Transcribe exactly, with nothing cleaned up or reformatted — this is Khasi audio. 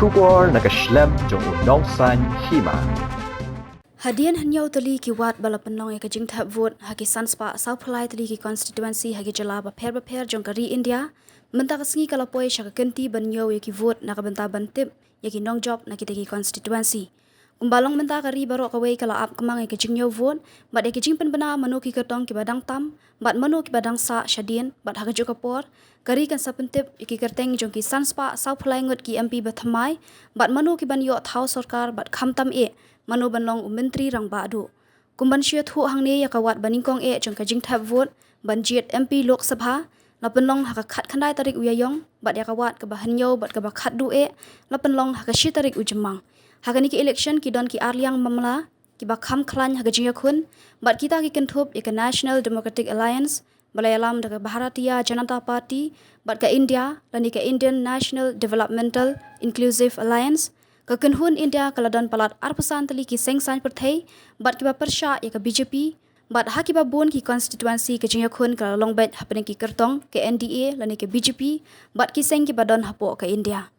Khubor na ka shlem jong u nongsan hima. Hadien hynñiew tylli ki ward ba la pynlong ïa ka jingthep vote ha ki san spah saw phew lai tylli ki constituency ha ki jylla bapher bapher jong ka ri India, mynta ka sngi ka la poi sha ka kynti ban ñiew ïa ki vote na ka bynta ban tip ïa ki nongjop na kita ki constituency. Kumba long mynta, ka ri baroh kawei ka la ap kmang ïa ka jingñiew vote bad ïa ka jingpynbna mano ki kyrtong kiba dang tam bad mano kiba dang sah shadien, bad ha kajuh ka por ka ri kan sa pyntip ïa ki kyrteng jong ki san spah saw phew lai ngut ki M P ba thymmai bad mano ki ban ïoh thaw sorkar bad khamtam eh mano ban long u Myntri Rangbah Duh. Kum ban shu ïathuh hangne, ïa ka ward ba nyngkong eh jong ka jingthep vote ban jied M P Lok Sabha la pynlong ha ka khatkhyndai tarik u Ïaïong, bad ïa ka ward kaba hynñiew bad kaba khatduh eh la pynlong ha ka shi tarik u Jymmang. Ha kane ka election ki don ki arliang mamla kiba kham khlaiñ ha ka jingïakhun, bad kita ki kynthup ïa ka National Democratic Alliance ba la ïalam da ka Bharatiya Janata Party bad ka INDIA lane ka Indian National Developmental Inclusive Alliance. Ka kynhun INDIA ka la don palat arphew san tylli ki seng saiñ pyrthei bad kiba pyrshah ïa ka B J P, bad ha kiba bun ki constituency ka jingïakhun ka la long beit hapdeng ki kyrtong ka N D A lane ka B J P bad ki seng kiba don hapoh ka INDIA.